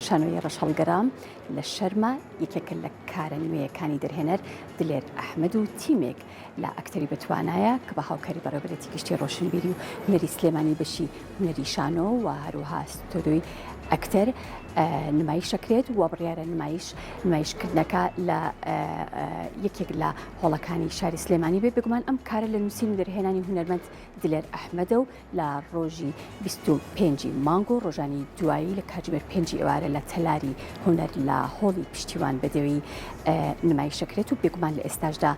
شانۆیی ڕەشهەڵگەرام لە شەرمە یەکێکە لە کارە نوێیەکانی دەرهێنەر دلێر ئەحمەد و تیمێک لە ئەکتەری بەتوانایە کە بە هاوکاری بەڕێوەبەرێتی گشتی ڕۆشنبیری و هونەری سلێمانی بەشی هونەری شانۆ و هەروەها ستۆدیۆی ئەکتەر نمایش دەکرێت و بڕیارە نمایش نمایشکردنەکە لە یەکێک لە هۆڵەکانی شاری سلێمانی بێ بێگومان ئەم کارە لە نووسین و دەرهێنانی هونەرمەند دلێر ئەحمەدە و لە ڕۆژی 25 ی مانگ و ڕۆژانی دوایی لە کاتژمێر پێنجی ئێوارە لە تەلاری هونەر لە هۆڵی پشتیوان بەدەوی نمایش دەکرێت و بێگومان لە ئێستاشدا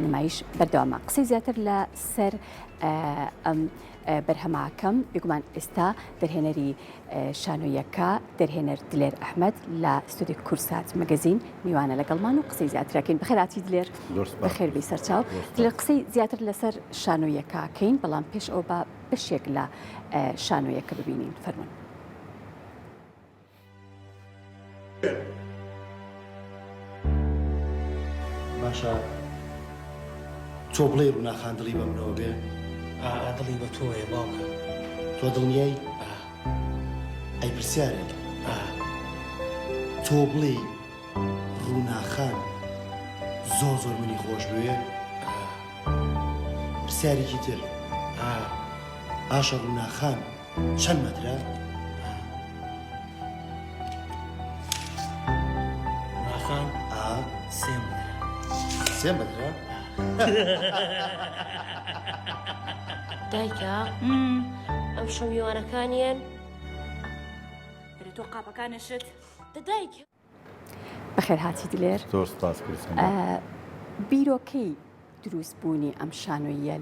نمایش بەردەوامە قسەی زیاتر لە سەر ئەم بەرهەماکەم بێگومان ئێستا دەرهێنەری شانۆیەکە دەرهێنەر دلێر ئەحمەد لە ستۆدیۆی کورسات مەگەزین میوانە لەگەڵمان و قسەی زیاترەکەین بەخێرهاتی دلێر بەخێر بێی سەرچاو دلێر قسەی زیاتر لەسەر شانۆیەکە کەین بەڵام پێش ئەو با بەشێک لە شانۆیەکە ببینین فەرمونون. باشە تۆ بڵێی ڕووناخان دڵی بە منەوە بێ؟ ئا ئا دڵی بە تۆیە باوکە. تۆ دڵنیای؟ ئا. ئەی پرسیارێک. ئا. تۆ بڵێی ڕووناخان زۆر زۆر منی خۆش بوێ؟ ئا. پرسیارێکی تر. ئا. باشە ڕووناخان چەند مەترە؟ ڕووناخان ئا. سێ مەترە. سێ مەترە؟ دایکە ئەمشەو میوانەکان یەن؟ ئەرێ تۆ قاپەکانشت؟ دە دایکە. بەخێرهاتی دلێر. زۆر سپاس کوردستان. بیرۆکەی دروست بوونی ئەم شانۆییە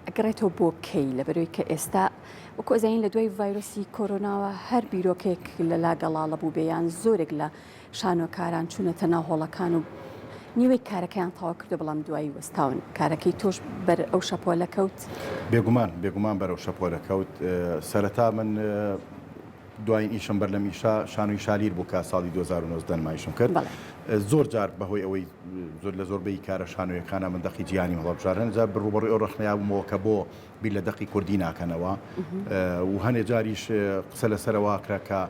ئەگەڕێتەوە بۆ کەی لەبەرەوەی کە ئێستا وەکو ئەزانین لە دوای ڤایرۆسی کۆرۆناوە هەر بیرۆکەیەک لەلا گەڵاڵە بوو بێ یان زۆرێک لە شانۆکاران چوونەتە ناو هۆڵەکان و نیوەی کارەکەیان تەواو کردو بەڵام دوایی وەستاون کارەکەی تۆش بەر ئەو شەپۆلە کەوت؟ بێگومان بێگومان بەرەو شەپۆلە کەوت سەرەتا من دوایین ئیشم بەر لەم ئیشە شانۆی شالیر بوو کە ساڵی 2019 نمایشم کرد زۆر جار بەهۆی ئەوەی زۆر لە زۆربەی کارە شانۆیەکانە من دەقی جیهانیم هەڵبژارد هەنێ جار ڕووبەڕووی ئەو ڕەخنەیە بوومەوە کە بۆ بیر لە دەقی کوردی ناکەنەوە و هەنێ جاریش قسە لەسەرەوە کرا کە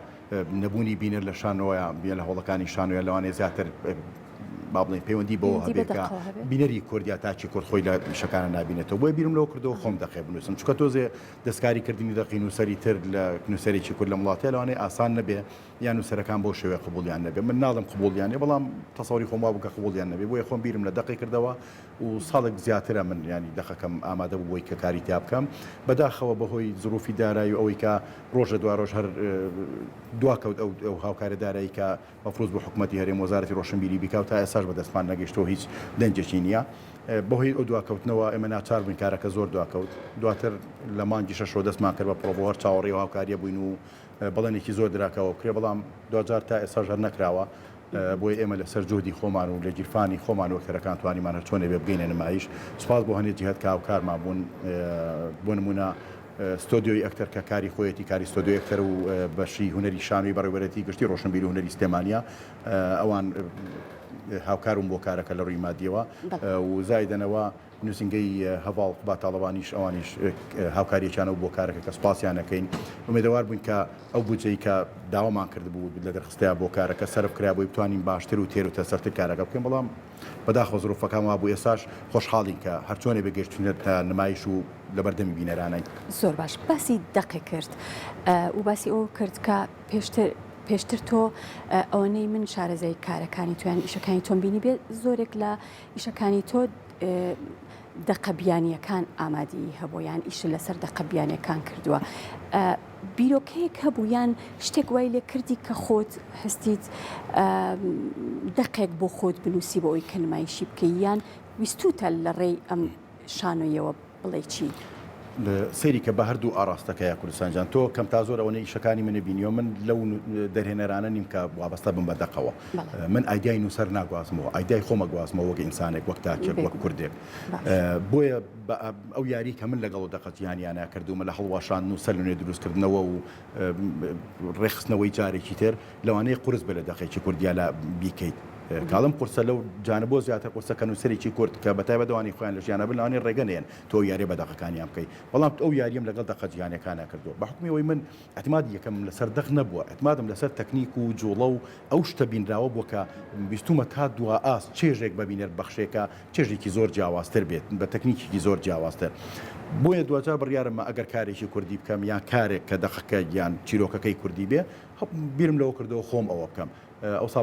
نەبوونی بینەر لە شانۆیە بە لە هۆڵەکانی شانۆیە لەوانەیە زیاتر با بڵێین پەیوەندی بەوە هەبێت کە بینەری کورد یا تاکی کورد خۆی لە ئیشەکانە نابینێتەوە بۆیە بیرم لەوە کردەوە خۆم دەقێ بنووسم چونکە تۆزێ دەستکاری کردنی دەقی نووسەری تر لە نووسەرێکی کورد لەم وڵاتەیە لەوانەیە ئاسان نەبێ یان نووسەرەکان بەو شێوەیە قبوڵیان نەبێ من ناڵێم قبوڵیان نیە بەڵام تەسەوری خۆم وابوو کە قبوڵیان نەبێ بۆیە خۆم بیرم لە دەقێ کردەوە و ساڵێک زیاترە من یانی دەقەکەم ئامادە بوو بۆی کە کاری تیا بکەم بەداخەوە بەهۆی زروفی دارایی و ئەوەی کە ڕۆژ لە دوا ڕۆژ هەر دواکەوت ئەو ئەو هاوکارە دارایی کە مەفروز بوو حکومەتی هەرێم وەزارەتی ڕۆشنبیری بیکا و تا ئێستاش بەدەستمان نەگەیشتووە و هیچ دەنگێکی نییە. بەهۆی ئەو دواکەوتنەوە ئێمە ناچار بووین کارەکە زۆر دواکەوت. دواتر لە مانگی شەشەوە دەستمان کرد بە پڕۆڤە و هەر چاوەڕێی ئەو هاوکارییە بووین و بەڵێنێکی زۆر درا کە ئەوە بکرێ، بەڵام دواجار تا ئێستاش هەر نەکراوە. بۆیە ئێمە لەسەر جوهدی خۆمان و لە گیرفانی خۆمان و ئەکتەرەکان توانیمان هەر چۆنێ بێ بگەینە نمایش. سوپاس بۆ هەنێ جیهەت کە هاوکارمان بوون. بۆ نموونە ستۆدیۆی ئەکتەر کە کاری خۆیەتی کاری ستۆدیۆی ئەکتەر و بەشی هونەری شانۆی بەڕێوەبەرێتی گشتی ڕۆشنبیری و هونەری سلێمانییە ئەوان هاوکارم بۆ کارەکە لە ڕووی مادیەوە و زایدەنەوە نووسینگەی هەڤاڵ قوباد تاڵەبانیش ئەوانیش هاوکاریەکیانەوە بۆ کارەکە کە سوپاسیان ئەکەین ئومێدەوار بووین کە ئەو بودجەی کە داوامان کردبوو لە دەرخستەیا بۆ کارەکە سەرف کرا بۆی بتوانین باشتر و تێر و تەسەرتر کارەکە بکەین بەڵام بەداخەوە زروفەکان وابوو ئێستاش خۆشحاڵین کە هەرچۆنێ بێ گەیشتوینەتە نمایش و لەبەردەمی بینەرانین. زۆر باش باسی دەقی کرد و باسی ئەوە کرد کە پێشتر پێشتر تۆ ئەوەنەی من شارەزای کارەکانی تۆ یان ئیشەکانی تۆم بینی بێ زۆرێک لە ئیشەکانی تۆ دەقە بیانییەکان ئامادەیی هەبوو یان ئیشت لەسەر دەقە بیانییەکان کردووە بیرۆکەیەک هەبوو یان شتێک وای لێ کردی کە خۆت هەستیت دەقێک بۆ خۆت بنووسی بۆ ئەوی کە نمایشی بکەی یان ویستوتە لە ڕێی ئەم شانۆیەوە بڵێی چی؟ سەیری کە بە هەردوو ئاڕاستەکەیا کوردستان جان تۆ کەم تا زۆر ئەوەنەی ئیشەکانی منی بینیوە من لەو دەرهێنەرانە نیم کە وابەستە بم بە دەقەوە من ئایدیای نووسەر ناگوازمەوە ئایدیای خۆمە گوازمەوە وەک ئینسانێک وەک تاکێک وەک کوردێک بۆیە ئەو یاری کە من لەگەڵ دەقە جیهانیانە کردومە لە هەڵواشاندن و سەر لەنوێ دروستکردنەوە و ڕێکخستنەوەی جارێکی تر لەوانەیە قورس بێ لە دەقێکی کوردیا لە بیکەیت. کاڵم قورسە لەو جانە بۆ زیاتر قورسە کە نووسەرێکی کورد کە بە تایبەت ئەوانەی خۆیان لە ژیانا بن لەوانەیە ڕێگە نەیەن تۆ ئەو یاریە بە دەقەکانیان بکەی بەڵام ئەو یاریەم لەگەڵ دەقە جیهانیەکانا کردووە بە حوکمی ئەوەی من ئیعتمادی یەکەمم لەسەر دەق نەبووە ئیعتمادم لەسەر تەکنیک و جوڵە و ئەو شتە بینراوە بووە کە ویستوومە تا دوا ئاست چێژێک بە بینەر ببەخشێ کە چێژێکی زۆر جیاوازتر بێت بە تەکنیکێکی زۆر جیاوازتر. بۆیە دواجار بڕیارم ما ئەگەر کارێکی کوردی بکەم یان کارێک کە دەقەکە یان چیرۆکەکەی کوردی بێ بیرم لەوە کردەوە خۆم ئەوە بکەم. ئەوسا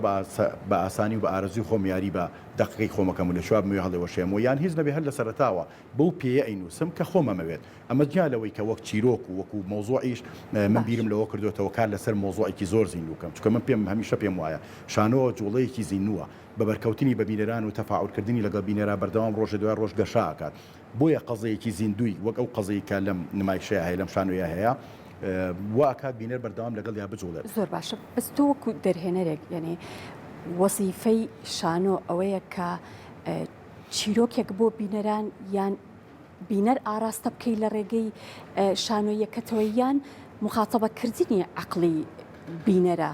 بە ئاسانی و بە ئارەزووی خۆم یاری بە دەقەکەی خۆم ئەکەم و لە کوێ بمەوێ هەڵیوەشێمەوە یان هیچ نەبێ هەر لە سەرەتاوە بەو پێیە ئەینووسم کە خۆم ئەمەوێت. ئەمە جیا لەوەی کە وەک چیرۆک و وەکوو مەوزوعیش من بیرم لەوە کردۆتەوە کار لەسەر مەوزوعێکی زۆر زیندوو بکەم چونکە من پێم هەمیشە پێم وایە شانۆ جووڵەیەکی زیندووە بە بەرکەوتنی بە بینەران و تەفاعول کردنی لەگەڵ بینەرا بەردەوام ڕۆژ دوای ڕۆژ گەشە ئەکات بۆیە قەزەیەکی زیندووی وەک ئەو قەزەی کە لەم نمایشەیا هەیە لەم شانۆیە هەیە وا ئەکات بینەر بەردەوام لەگەڵیا بجوڵێت. زۆر باشە بەس تۆ وەکو دەرهێنەرێک یەنی وەزیفەی شانۆ ئەوەیە کە چیرۆکێک بۆ بینەران یان بینەر ئاراستە بکەی لە ڕێگەی شانۆیەکەتەوە یان مخاتەبە کردنی عەقڵی بینەرە؟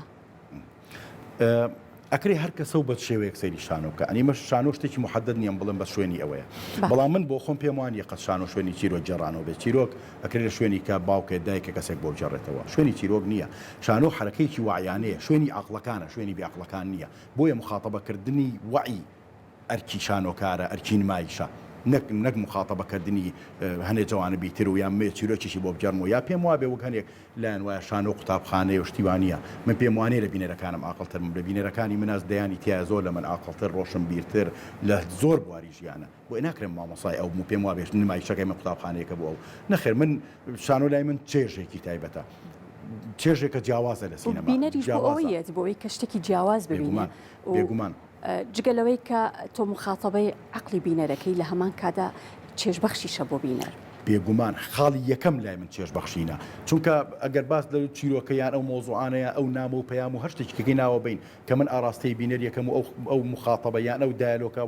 ئەکرێ هەر کەسە و بە شێوەیەک سەیری شانۆ بکە ئەنی مەش شانۆ شتێکی محدد نییە بڵێم بە شوێنی ئەوەیە بەڵام من بۆ خۆم پێم وانە قەت شانۆ شوێنی چیرۆک گێڕانەوە بێت چیرۆک ئەکرێ لە شوێنی کە باوکێ دایکە کەسێک بۆ بگێڕێتەوە شوێنی چیرۆک نییە شانۆ حرەکەیەکی وعیانەیە شوێنی عەقڵەکانە شوێنی بێ عەقڵەکان نییە بۆیە مخاتەبەکردنی وعی ئەرکی شانۆکارە، ئەرکی نمایشە نەک نەک موخاتەبە کردنی هەنێ جەوانبی تر و یا مێ چیرۆکێکی بۆ بگێڕمەوە یا پێم وابێ وەک هەنێک لایان وایە شانۆ قوتابخانەیە و شتی وا نییە من پێم وانییە لە بینەرەکانم ئاقڵترم لە بینەرەکانی مناس دەیانی تیایە زۆر لە من ئاقڵتر ڕۆشنبیرتر لە زۆر بواری ژیانە بۆیە ناکرێم مامۆسای ئەو بم و پێم وابێ نمایشەکەی من قوتابخانەیەکە بۆ ئەو نەخێر من شانۆ لای من چێژێکی تایبەتە چێژێکە جیاوازە لە سینەما بینەریش بۆ ئەوەی یەت بۆ ئەوەی کە شتێکی جیاواز ببینێ بێگومان بێگومان. جگە لەوەی کە تۆ موخاتەبەی عەقڵی بینەرەکەی لە هەمان کاتدا چێژبەخشیشە بۆ بینەر. بێگومان خاڵی یەکەم لای من چێژبەخشینە، چونکە ئەگەر باس لەو چیرۆکە یان ئەو مەوزوعانە یان ئەو نامە و پەیام و هەر شتێکی کەی ناوە بین کە من ئاڕاستەی بینەر یەکەم و ئەو ئەو موخاتەبە یان ئەو دایەلۆکە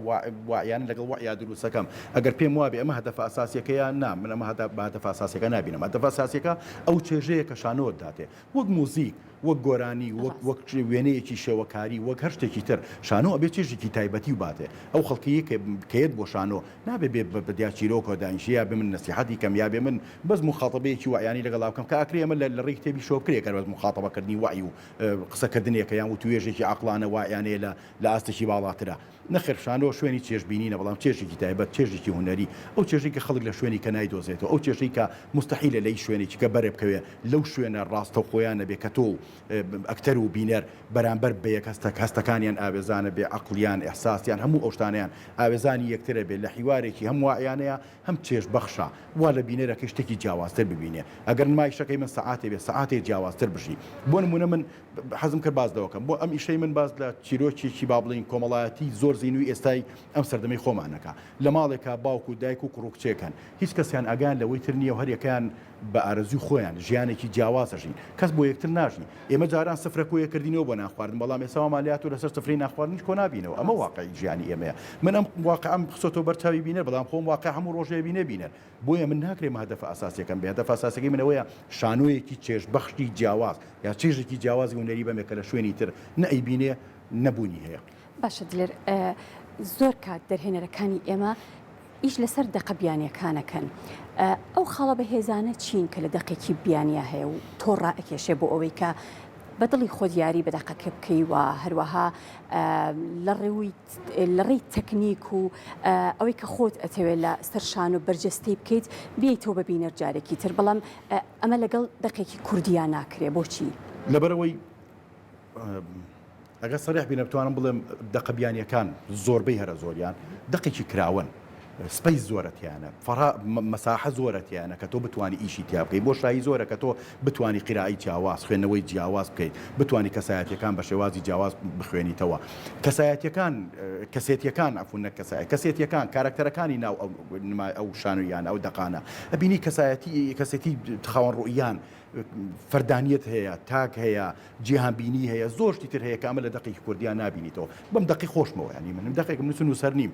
واعیانە لەگەڵ وەعیا دروستەکەم ئەگەر پێم وابێ ئەمە هەدەفە ئەساسیەکەیە نا من ئەمە بە هەدەفە ئەساسیەکە نابینم هەدەفە ئەساسیەکە ئەو چێژەیە کە شانۆت داتێ وەک موزیک، وەک گۆرانی، وەک وەک وێنەیەکی شێوەکاری، وەک هەر شتێکی تر، شانۆ ئەبێ چێژێکی تایبەتی و باتێ. ئەو خەڵکەی کە کە یەت بۆ شانۆ، نابێ بێ بە بە دیا چیرۆکەوە دانیشێ یا بێ من نەسیحەتی کەم یا بێ من بەس موخاتەبەیەکی وەعیانی لەگەڵا بکەم کە ئەکرێ ئەمە لە لە ڕێی کتێبیشەوە بکرێ گەر بەس موخاتەبەکردنی وەعی و قسەکردنێکە یان وتووێژێکی عەقڵانە واعیانەیە لە لە ئاستێکی باڵاترا. نەخێر شانۆ شوێنی چێژبینینە، بەڵام چێژێکی تایبەت، چێژێکی هونەری، ئەو چێژەی کە خەڵک لە شوێنی کە نایدۆزێتەوە، ئەو چێژەی کە موستەحیلە لە هیچ شوێنێکی کە بەربکەوێ، لەو شوێنە ڕاستەوخۆیە نەبێ کە تۆ و ئەکتەر و بینەر بەرامبەر بە یەک هەستە هەستەکانیان ئاوێزانە بێ، عەقڵیان، ئیحساسیان، هەموو ئەو شتانەیان ئاوێزانی یەکترە بێ، لە حیوارێکی هەم واعیانەیە هەم چێژبەخشە، وا لە بینەرەکەی شتێکی جیاوازتر ببینێ. ئەگەر نمایشەکەی من سەعاتێ بێ، سەعاتێ جیاوازتر بژی. بۆ نموونە من حەزم کرد باس لەوە کەم بۆ ئەم ئیشەی من باس لە چیرۆکێکی با بڵێین کۆمەڵایەتی زۆر زینووی ئێستای ئەم سەردەمەی خۆمان ئەکا لە ماڵێکا باوک و دایک و کوڕ و کچێک هەن هیچ کەسیان ئاگایان لەوەی تر نییە و هەریەکەیان بە ئارەزووی خۆیان ژیانێکی جیاواز ئەژین کەس بۆ یەکتر ناژی ئێمە جاران سفرە کۆیە کردینەوە بۆ نان خواردن بەڵام ئێستا وامان لێهاتووە لەسەر سفرەی نان خواردنیش کۆ نابینەوە ئەمە واقعی ژیانی ئێمەیە من ئەم واقعەم خستۆتەوە بەر چاوی بینەر بەڵام خۆم واقع هەموو ڕۆژێ بینێ بینەر بۆیە من ناکرێ هەدەفە ئەساسیەکەم بێ، هەدەفە ئەساسیەکەی من ئەوەیە شانۆیەکی چێژبەخشی جیاواز یا چێژێکی جیاوازی هونەری بەمێ کە لە شوێنی تر نە ئەیبینێ نە بوونی هەیە. باشە دلێر زۆر کات دەرهێنەرەکانی ئێمە ئیش لەسەر دەقە بیانیەکانەکەن ئەو خاڵە بەهێزانە چین کە لە دەقێکی بیانیا هەیە و تۆ ڕائەکێشێ بۆ ئەوەی کە بە دڵی خۆت یاری بە دەقەکە بکەی و هەروەها لە ڕێوی لە ڕێی تەکنیک و ئەوەی کە خۆت ئەتەوێت لە سەر شانۆ بەرجەستەی بکەیت بیەیتەوە بە بینەر جارێکی تر بەڵام ئەمە لەگەڵ دەقێکی کوردیا ناکرێ بۆچی؟ لەبەرئەوەی ئەگەر سەریح بین بتوانم بڵێم دەقە بیانیەکان زۆربەی هەرە زۆریان دەقێکی کراوەن space زۆرە تیانە فەرا مەساحە زۆرە تیانە کە تۆ بتوانی ئیشی تیا بکەی بۆشایی زۆرە کە تۆ بتوانی قیرائەی جیاواز خوێندنەوەی جیاواز بکەیت بتوانی کەسایەتیەکان بە شێوازی جیاواز بخوێنیتەوە کەسایەتیەکان کەسێتیەکان عەفوەن نەک کەسایە کەسێتیەکان کارەکتەرەکانی ناو ئەو نما ئەو شانۆییانە ئەو دەقانە ئەبینی کەسایەتی کەسێتی خاوەن ڕوئیان. فەردانیەت هەیە، تاک هەیە، جیهانبینی هەیە، زۆر شتی تر هەیە کە ئەمە لە دەقێکی کوردیا نابینیتەوە. بەم دەقی خۆشمەوە یانی من دەقێکم نووسی نووسەر نیم،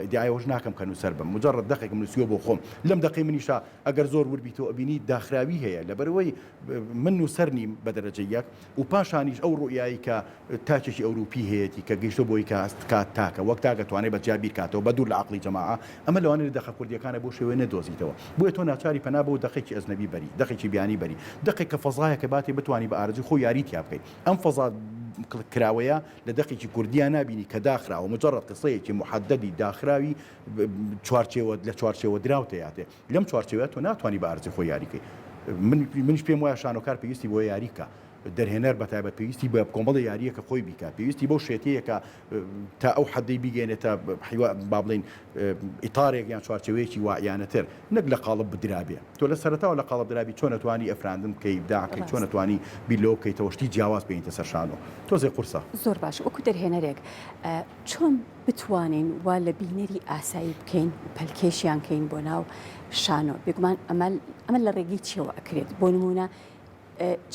ئیدیعای ئەوەش ناکەم کە نووسەر بم، موجەڕەد دەقێکم نووسیوە بۆ خۆم. لەم دەقەی منیشا ئەگەر زۆر ورد بیتەوە ئەبینی داخراوی هەیە، لەبەرئەوەی من نووسەر نیم بە دەرەجەی یەک و پاشانیش ئەو ڕوئیایەی کە تاکێکی ئەوروپی هەیەتی کە گەیشتووە بەوەی کە هەست بکات تاکە، وەک تاک ئەتوانێت بە جیا بیرکاتەوە بە دوور لە عەقڵی جەماعە، ئەمە لەوانەیە لە دەقە کوردییەکانا بەو شێوەیە نەدۆزیتەوە. بۆیە تۆ ناچاری پەنا بۆ دەقێکی ئەجنەبی بەری، دەقێکی بیانی بەری، دەقێک کە فەزایەکە باتێ بتوانی بە ئارەزووی خۆو یاری تیا بکەی. ئەم فەزا کراوەیە لە دەقێکی کوردییا نابینی کە داخراوە، موجەڕەد قسەیەکی موحەدەدی داخراوی چوارچێوە لە چوارچێوە دراو تێیاتێ. لەم چوارچێوەیە تۆ ناتوانی بە ئارەزووی خۆی یاری کەی. من منیش پێم وایە شانۆکار پێویستی بۆیە یاری بکا. دەرهێنەر بە تایبەت پێویستی بە کۆمەڵی یارییە کە خۆی بیکا، پێویستی بەو شێتییە کە تا ئەو حەدەی بیگەێنێتە حیوا با بڵێین ئیتارێک یان چوارچێوەیەکی واعیانەتر نەک لە قاڵب بدرابێ. تۆ لە سەرەتاوە لە قاڵب درابی چۆن ئەتوانی ئەفراندن بکەی، ئیبداع بکەی، چۆن ڕاستە. ئەتوانی بیر لەوە بکەیتەوە شتی جیاواز بێنیتە سەر شانۆ. تۆزێ قورسە. زۆر باش وەکو دەرهێنەرێک چۆن بتوانین وا لە بینەری ئاسایی بکەین و پەلکێشیان کەین بۆ ناو شانۆ؟ بێگومان ئەمە ئەمە لە ڕێگەی چیەوە ئەکرێت؟ بۆ نموونە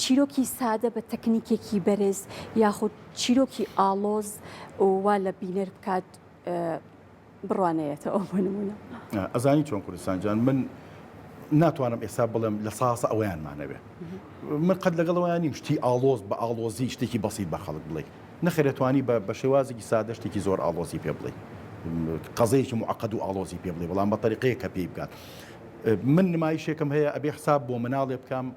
چیرۆکی سادە بە تەکنیکێکی بەرز یاخود چیرۆکی ئاڵۆز وا لە بینەر بکات بڕوانەیەتەوە بۆ نمونە. ئەزانی چۆن کوردستان جان من ناتوانم ئێستا بڵێم لە ساسە ئەوەیانمانەوێ من قەت لەگەڵ ئەویان نیم شتی ئاڵۆز بە ئاڵۆزی شتێکی بەسیت بە خەڵک بڵێ نەخێر توانی بە شێوازێکی سادە شتێکی زۆر ئاڵۆزی پێ بڵێ قەزەیەکی معقد و ئاڵۆزی پێ بڵێ بەڵام بە تەریقەیە کە پێی بگات من نمایشێکم هەیە ئەبێ حساب بۆ مناڵێ بکەم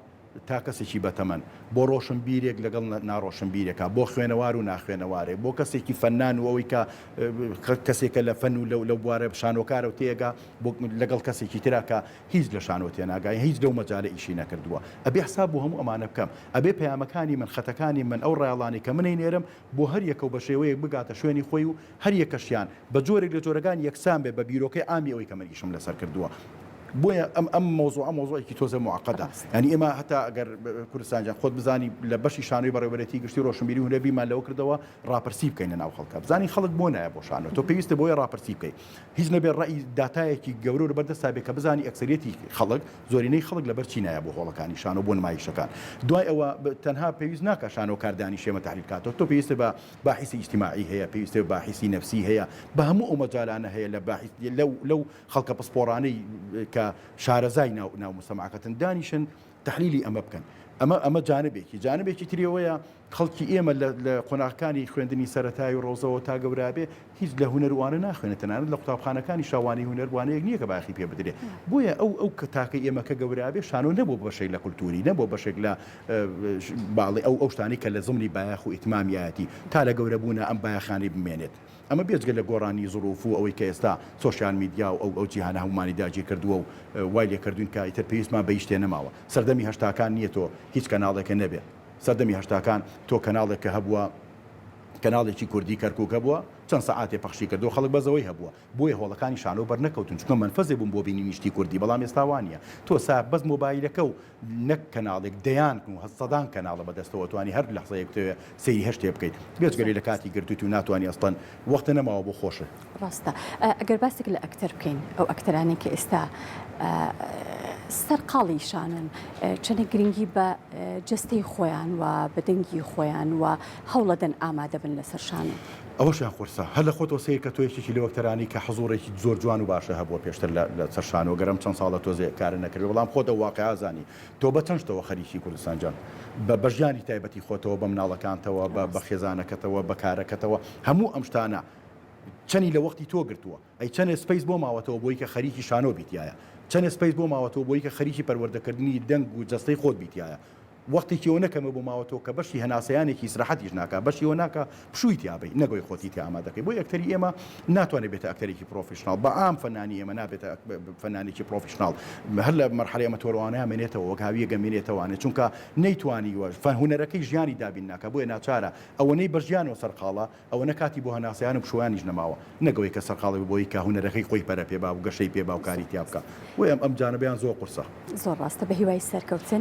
تا کەسێکی بەتەمەن، بۆ ڕۆشنبیرێک لەگەڵ ناڕۆشنبیرێکا، بۆ خوێنەوار و ناخوێنەوارێک، بۆ کەسێکی فەننان و ئەوەی کە کەسێکە لە فەن و لەو بوارە شانۆکارە و تێگا، بۆ لەگەڵ کەسێکی ترا کە هیچ لە شانۆ تێناگا یان هیچ لەو مەجالە ئیشی نەکردووە. ئەبێ حساب بۆ هەموو ئەمانە بکەم. ئەبێ پەیامەکانی من، خەتەکانی من، ئەو ڕایەڵانەی کە من ئەینێرم بۆ هەر یەکە و بە شێوەیەک بگاتە شوێنی خۆی و هەر یەکەشیان بە جۆرێک لە جۆرەکان یەکسان بێت بە بیرۆکەی عامی ئەوەی کە من ئیشم لەسەر کردووە. بۆیە ئەم ئەم مەوزوعە مەوزوعێکی تۆزێ موعەقەدە. یانی ئێمە هەتا ئەگەر کوردستان جان خۆت بزانی لە بەشی شانۆی بەڕێوەبەرێتی گشتی ڕۆشنبیری و هونەر بیرمان لەوە کردەوە ڕاپرسی بکەین لە ناو خەڵکا بزانین خەڵک بۆ نایە بۆ شانۆ. تۆ پێویستە بۆیە ڕاپرسی بکەی. هیچ نەبێ ڕەئی داتایەکی گەورە لەبەر دەستا بێ کە بزانی ئەکسەریەتی خەڵک زۆرینەی خەڵک لەبەر چی نایە بۆ هۆڵەکانی شانۆ بۆ نمایشەکان. دوای ئەوە تەنها پێویست ناکا شانۆکار دانیشێ ئەمە تەحلیل کاتەوە. تۆ پێویستت بە باحیسی ئیجتیماعی هەیە، پێویستت بە باحیسی نەفسی هەیە، بە هەموو ئەو مەجالانە هەیە لە باحیس لەو لەو خەڵکە پسپۆڕانەی کە شارەزای ناو ناو موجتەمەعەکەتن دانیشن تەحلیلی ئەمە بکەن. ئەمە ئەمە جانبێکی. جانبێکی تری ئەوەیە خەڵکی ئێمە لە لە قۆناغەکانی خوێندنی سەرەتایی و ڕەوزەوە تا گەورە بێ هیچ لە هونەر وانە ناخوێنێ تەنانەت لە قوتابخانەکانیشا وانەی هونەر وانەیەک نییە کە بایەخی پێ بدرێ بۆیە ئەو ئەو کە تاکەی ئێمە کە گەورە بێ شانۆ نەبووە بەشێک لە کولتووری نەبووە بەشێک لە باڵی ئەو ئەو شتانەی کە لە زمنی بایەخ و ئیهتمامیایەتی تا لە گەورە بوونا ئەم بایەخانەی بمێنێت ئەمە بێجگە لە گۆڕانی زروف و ئەوەی کە ئێستا سۆشیال میدیا و ئەو ئەو جیهانە هەموومانی داگیر کردووە و وای لێ کردووین کە ئیتر پێویستمان بە هیچ شتێ نەماوە سەردەمی هەشتاکان نییە تۆ هیچ کەناڵێکە نەبێ سەردەمی هەشتاکان تۆ کەناڵێک کە هەبووە کەناڵێکی کوردی کەرکوک هەبووە چەند سەعاتێ پەخشی کردووە خەڵک بەس ئەوەی هەبووە بۆیە هۆڵەکانی شانۆ بەرنەکەوتن چونکە مەنفەزێ بوون بۆ بینینی شتی کوردی بەڵام ئێستا وانیە تۆ سا بەس مۆبایلەکە و نەک کەناڵێک دەیان و سەدان کەناڵە بەدەستەوە توانی هەر لەحزەیەک بتەوێ سەیری هەر شتێ بکەیت بێجگەلی لە کاتی گرتوویت و ناتوانی ئەسڵەن وەختە نەماوە بۆ خۆشت. ڕاستە ئەگەر باسێک لە ئەکتەر بکەین ئەو ئەکتەرانەی کە ئێستا سەرقاڵی شانۆن چەندێک گرنگی بە جەستەی خۆیان و بە دەنگی خۆیان و هەوڵەدەن ئامادە بن لەسەر شانۆ؟ ئەوەشیان قورسە. هەر لە خۆتەوە سەیر کە تۆ یەکێکی لەو ئەکتەرانەی کە حزوڕێکی زۆر جوان و باشە هەبووە پێشتر لە لە سەر شانۆ گەر ئەم چەند ساڵە تۆزێ کارە نەکردبێ بەڵام خۆت ئەو واقیعە ئەزانی تۆ بە چەند شتەوە خەریکی کوردستان جان بە بە ژیانی تایبەتی خۆتەوە بە مناڵەکانتەوە بە بە خێزانەکەتەوە بە کارەکەتەوە هەموو ئەم شتانە چەنی لە وەختی تۆ گرتووە ئەی چەنێ space بۆ ماوەتەوە بۆی کە خەریکی شانۆ بیتایە؟ چەنێ space بۆ ماوەتەوە بۆی کە خەریکی پەروەردەکردنی دەنگ و جەستەی خۆت بیتایە؟ وەختێکی ئەوەنە کەمە بۆ ماوەتەوە کە بەشی هەناسەیانێکی ئیسراحەتیش ناکا، بەشی ئەوە ناکا پشووی تیا بەی، نەک ئەوەی خۆتی تیا ئامادەکەی. بۆیە ئەکتەری ئێمە ناتوانێ بێتە ئەکتەرێکی professional، بە عام فەنانی ئێمە نابێتە فەنانێکی professional، هەر لە مەرحەلەی ئەمەتۆرەوانەیا مێنێتەوە، وەک هاوییەک ئەمێنێتەوانێ، چونکە نەیتوانیوە، هونەرەکەی ژیانی دابین ناکا، بۆیە ناچارە ئەوەنەی بە ژیانەوە سەرقاڵە، ئەوەنە کاتی بۆ هەناسەیان و پشوویانیش نەماوە، نەک ئەوەی کە سەرقاڵ بێ بۆی کە هونەرەکەی خۆی پەرە پێ با و گەشەی پێ با و کاری تیا بکا. بۆیە ئەم جانبەیان زۆر قورسە. زۆر ڕاستە بەهیوای سەرکەوتن.